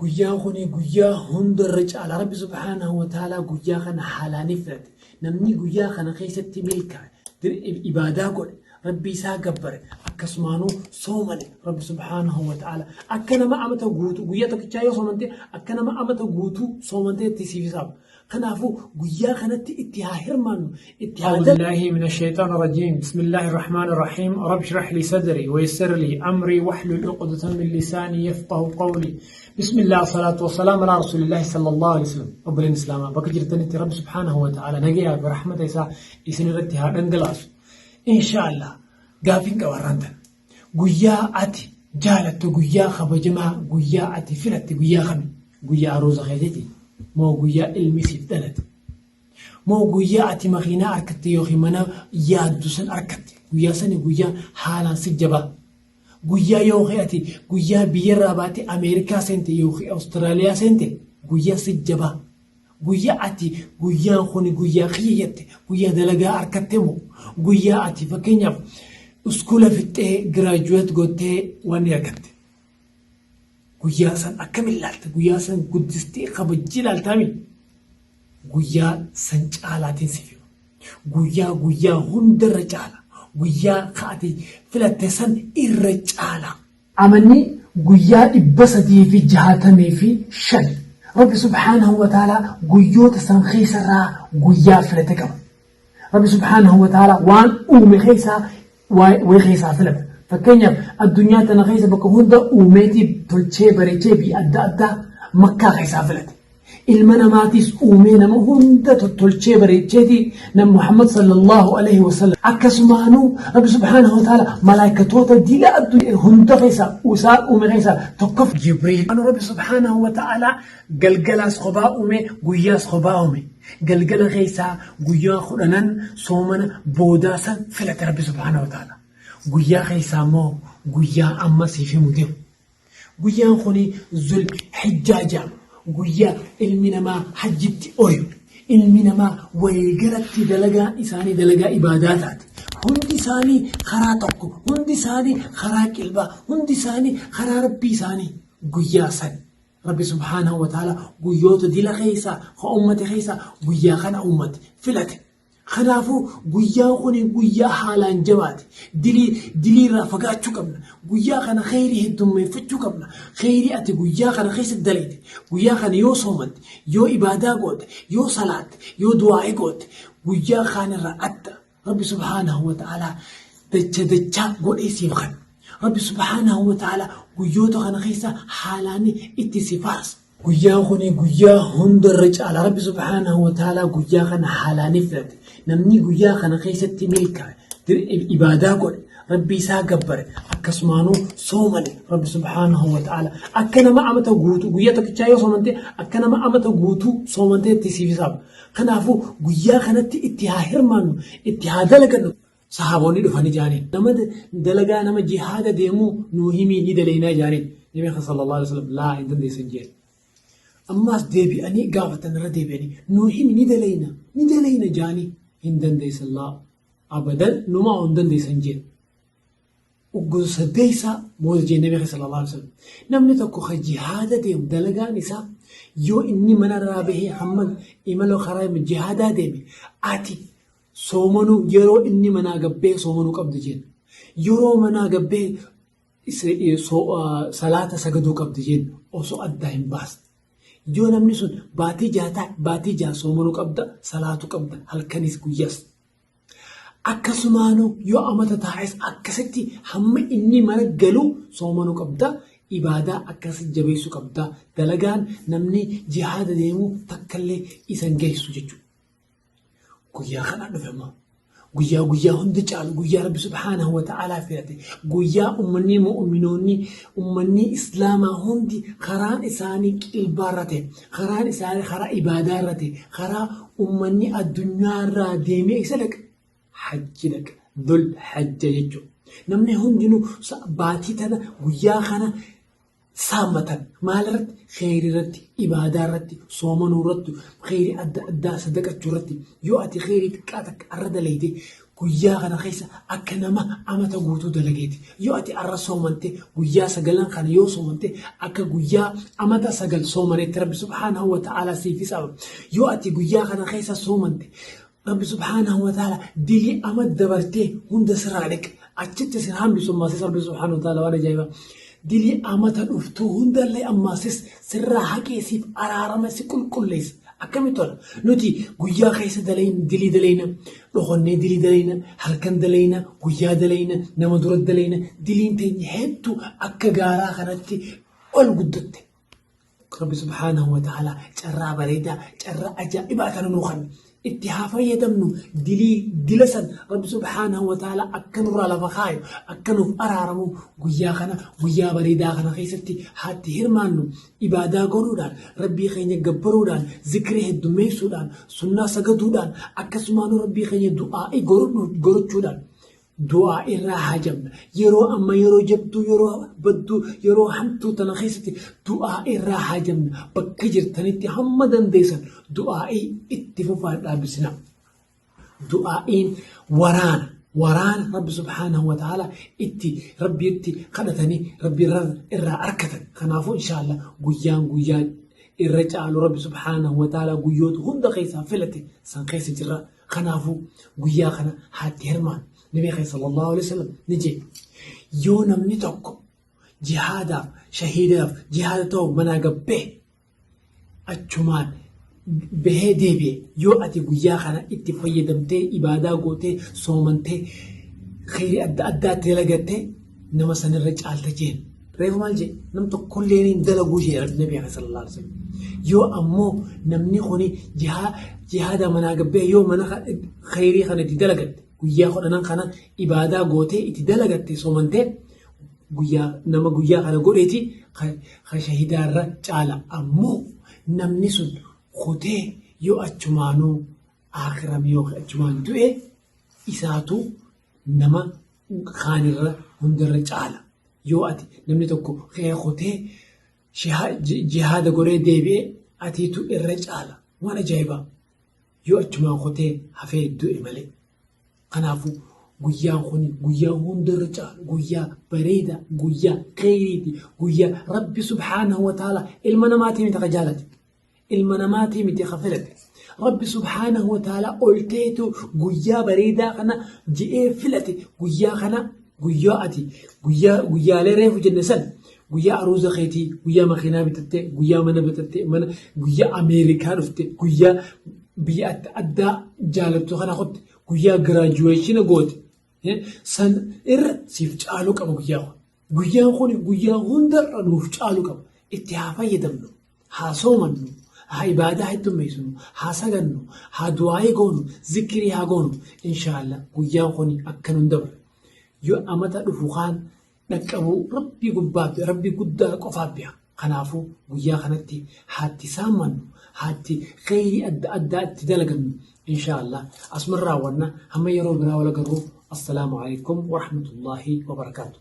Guyyaan kuni guyyaa hunda irra caala. Rabbi subhaanahu wa ta'aalaa guyyaa kana haalaan filate. Namni guyyaa kana keessatti milkaa'e, ibaadaa godhe, Rabbi isaa gabbare, akkasumaanuu soomane, Rabbi subhaanahu wa ta'aalaa akka nama amata guutuu guyyaa tokkichaa yoo soomante akka nama amata guutuu soomantee itti siif hisaaba. Kanaafuu guyyaa kanatti itti haa hirmaannu, itti haa أعوذ بالله من الشيطان الرجيم. بسم الله الرحمن الرحيم. رب اشرح لي صدري ويسر لي أمري واحلل عقدة من لساني يفقه قولي. بسم الله، الصلاة والسلام على رسول الله صلى الله عليه وسلم. Obboleen Islaamaa bakka jirtanitti Rabbi subhaanahu wa ta'ala nagayaa fi rahmata isaa isin irratti haa dhangalaasu. Insha Allah, gaafiin qabarraan tan. Guyyaa ati jaalattu, guyyaa kabajamaa, guyyaa ati filatte guyyaa kami? Guyyaa aruuza keetiiti? Moo guyyaa ilmi siif dhalate? Moo guyyaa ati makiinaa argatte yookiin mana yaaddu san argatte? Guyyaa sani guyyaa haalaan si jabaa. Guyyaa yookiin ati guyyaa biyyarraa baate Ameerikaa seente yookiin Awustiraaliyaa seente guyyaa si jabaa. Guyyaa ati guyyaan kuni guyyaa kiyya jette, guyyaa dalagaa argatte moo guyyaa ati fakkeenyaaf iskuula fixxee graduate gottee waan argatte? Guyyaa san akkamiin ilaalta? Guyyaa san guddistee kabajjii ilaaltaami? Guyyaa san caalaatiin siif hima. Guyyaa guyyaa hundarra caala. Guyyaa ati filatte san irra caala. Amanni guyyaa 365. Rabbi subhaanahu wa ta'aalaa guyyoota san keessarraa guyyaa filate qaba. Rabbi subhaanahu wa ta'aalaa waan uume keessaa wayii keessaa filata. Fakkeenyaaf, addunyaa tana keessa bakka hunda uumeetii tolchee bareechee biyya adda addaa Makkaa keessaa filate. Ilma namaatiis uumee nama hunda tottolchee bareecheetii nam Muhammad sallallahu alaihi wasallam. Akkasumaanuu Rabbi subhaanahu wa ta'ala malaayikatoota dila addunyaa hunda keessaa isaan uume keessaa tokkof Jibriil. Rabbi subhaanahu wa ta'ala galgalaas kophaa uume, guyyaas kophaa uume. Galgala keessaa guyyaa 10n soomana boodaa san filate Rabbi subhaanahu wa ta'ala. Guyyaa keessaa immoo guyyaa amma siif himu deemu. Guyyaan kuni Zul Hijjaa jedhama. Guyyaa ilmi namaa hajjitti oyu. Ilmi namaa waliigalatti dalagaan isaanii dalagaa ibaadaa taate. Hundi isaanii karaa tokko, hundi isaanii karaa qilbaa, hundi isaanii karaa Rabbii isaanii guyyaa san. Rabbi subhaanahu wa ta'ala guyyoota dila keessaa, ka ummate keessaa guyyaa kana ummate filate. Kanaafuu guyyaan kun guyyaa haalaan jabaate. Dilii dilii irraa fagaachuu qabna. Guyyaa kana kheyrii heddummeeffachuu qabna. Kheyrii ati guyyaa kana keessatti dalayte, guyyaa kana yoo soomatte, yoo ibaadaa goote, yoo salaatte, yoo du'aa'ii goote, guyyaa kaan irraa adda. Rabbi subhaanahu wa ta'aalaa dacha dachaa godhee siif kenna. Rabbi subhaanahu wa ta'aalaa guyyoota kana keessa haalaan itti si faarsa. Guyyaan kuni guyyaa hunda irra caala. Rabbi subhaanahu wa ta'aalaa guyyaa kana haalaan filate. Namni guyyaa kana keessatti milkaa'e, ibaadaa godhe, Rabbi isaa gabbare, akkasumaanuu soomane, Rabbi subhaanahu wa ta'aalaa akka nama amata guutuu guyyaa tokkichaa yoo soomante akka nama amata guutuu soomantee itti siif hisaaba. Kanaafuu guyyaa kanatti itti haa hirmaannu, itti haa dalagannu. Sahaabonni dhufanii jaaniin, nama dalagaa nama jihaada deemuu nuu himii, ni dalaynaa jaaniin. Nabi sallallahu alaihi wasallam laa, hin dandeessan jeen. Ammaas deebi'anii gaafatan, irra deebi'anii nuu himi, ni dalayna, ni dalayna jaanii, hin dandeessan, laa abadan, numaa hin dandeessan jeen. Uggun saddeessaa booda jeen Nabi sallallahu alaihi wasallam, namni tokko ka jihaada deemu dalagaan isaa yoo inni manarraa bahee hamma imala karaa jihaadaa deeme ati soomanuu, yeroo inni manaa gabbee soomanuu qabdu jeen. Yeroo manaa gabbee salaata sagaduu qabdu jeen, osoo addaa hin baasne. Yoo namni sun baatii 6 taa'e, baatii 6 soomanuu qabda, salaatu qabda, halkanis guyyaas. Akkasumaanuu yoo amata taa'es akkasitti hamma inni mana galu soomanuu qabda. Ibaadaa akkasi jabeessuu qabda. Dalagaan namni jihaada deemu takkallee isan geessu jechuudha. Guyyaa kana dhufe immoo guyyaa guyyaa hundi caalu, guyyaa Rabbi subhaanahu wa ta'aalaa filate, guyyaa ummanni mu'minoonni, ummanni Islaamaa hundi karaan isaanii qilbaarra ta'e, karaan isaanii karaa ibaadaarra ta'e, karaa ummanni addunyaarraa deemee isa dhaqa, hajji dhaqa, Dhul Hajja jechuudha. Namni hundinuu baatii tana guyyaa kana saammatan maalirratti? Kheyrii irratti, ibaadaa irratti, soomanuu irratti, kheyrii adda addaa sadaqachuu irratti. Yoo ati kheyrii xiqqaa takka arra dalayte Guyyaa kana keessa akka nama amata guutuu dalageeti. Yoo ati arra soomante, guyyaa sagalan kana yoo soomante, akka guyyaa amata 9 soomanetti Rabbi subhaanahu wa ta'aalaa siif hisaaba. Yoo ati guyyaa kana keessa soomante, Rabbi subhaanahu wa ta'aalaa dilii ama dabartee hunda sirraa dhiqa. Achitti sin hambisu ammaasis Rabbi subhaanahu wa ta'aalaa waan ajaa'ibaa. Dilii amata dhuftuu hundallee ammaasis sirraa haqee siif araarama si qulqulleessa. Akkamitti tola? Nuti guyyaa keessa dalayna, dilii dalayna, dhokonnee dilii dalayna, halkan dalayna, guyyaa dalayna, nama dura dalayna, diliin teenya hedduu akka gaaraa kanatti ol guddatte. Rabbi subhaanahu wa ta'aalaa carraa bareedaa, carraa ajaa'ibaa tana nuu kanne. Itti haa fayyadamnu dilii dila san Rabbi subhaanahu wa ta'aalaa akka nurraa lafa kaayu, akka nuuf araaramu guyyaa kana guyyaa bareedaa kana keessatti haa itti hirmaannu. Ibaadaa godhuudhaan, Rabbii keenya gabbaruudhaan, zikrii heddummeessuudhaan, sunnaa sagaduudhaan, akkasumaanuu Rabbii keenya du'aa'ii godhachuudhaan du'aa irraa haajamna. Yeroo amma yeroo jabduu, yeroo badduu, yeroo hamtuu tana keessatti du'aa irraa haajamna. Bakka jirtanitti hamma dandeessan du'aa'ii itti fufaan dhaabbisina. Du'aa'iin waraana. Waraana Rabbi subhaanahu wa ta'ala itti Rabbiitti kadhatanii Rabbi irraa arkatan. Kanaafuu inshaallah guyyaan guyyaan irra caalu Rabbi subhaanahu wa ta'ala guyyoota hunda keessaa filate san keessa jirra. Kanaafuu guyyaa kana haatti hirmaan. Nabi keenya sallallahu alaihi wasallam ni jedhe. Yoo namni tokko jihaadaaf shahiidaaf jihaada ta'u manaa gabbee achumaan bahee deebi'e, yoo ati guyyaa kana itti fayyadamtee ibaadaa gootee soomantee kheyrii adda addaatti dalagatte nama sanirra caalta jeen. Reefu maal jee? Nam tokkollee hin dalaguu jee Rabbi Nabi sallallahu alaihi wasallam. Yoo ammoo namni kuni jihaada manaa gabbee yoo mana kheyrii kana itti dalagatte guyyaa kudhanan kana ibaadaa gootee itti dalagatte soomantee guyyaa nama guyyaa kana godheeti ka shahidaarra caala. Ammoo namni sun kutee yoo achumaanuu aakiram yookiin achumaan du'e isaatu nama kaanirra hundarra caala. Yoo ati namni tokko kee kutee jihaada godhee deebi'e atiitu irra caala. Waan ajaa'ibaa. Yoo achumaan kutee hafee du'e malee. Kanaafuu guyyaan kun guyyaa hundarra caalu, guyyaa bareedaa, guyyaa kheyriiti, guyyaa Rabbi subhaanahu wa ta'ala ilma namaatii miti ka jaalate, ilma namaatii miti ka filate. Rabbi subhaanahu wa ta'ala ol ta'etu guyyaa bareedaa kana je'ee filate. Guyyaa kana guyyaa ati guyyaa guyyaalee reefu jenne san, guyyaa aruuza keetii, guyyaa makiinaa bitatte, guyyaa mana bitatte, mana guyyaa Ameerikaa dhufte, guyyaa biyya adda addaa jaalattu kana kotte, guyyaa giraajuweeshina goote san irra siif caaluu qaba guyyaa kun. Guyyaan kun guyyaa hundarra nuuf caaluu qaba. Itti haa fayyadamnu, haa soomannu, haa ibaadaa heddummeessinu, haa sagannu, haa du'aayii goonu, zikirii haa goonu. Inshaallah guyyaan kun akka nun dabre. Yoo amata dhufu kaan dhaqqabuu Rabbii gubbaa Rabbii guddaa qofaaf beeka. Kanaafuu guyyaa kanatti haatti saammannu, haatti kheyrii adda addaa itti dalagannu inshaallah. Asuma raawwanna hamma yeroo biraa wal agarru. Assalaamu alaikum warahmatullaahi wabarakaatu.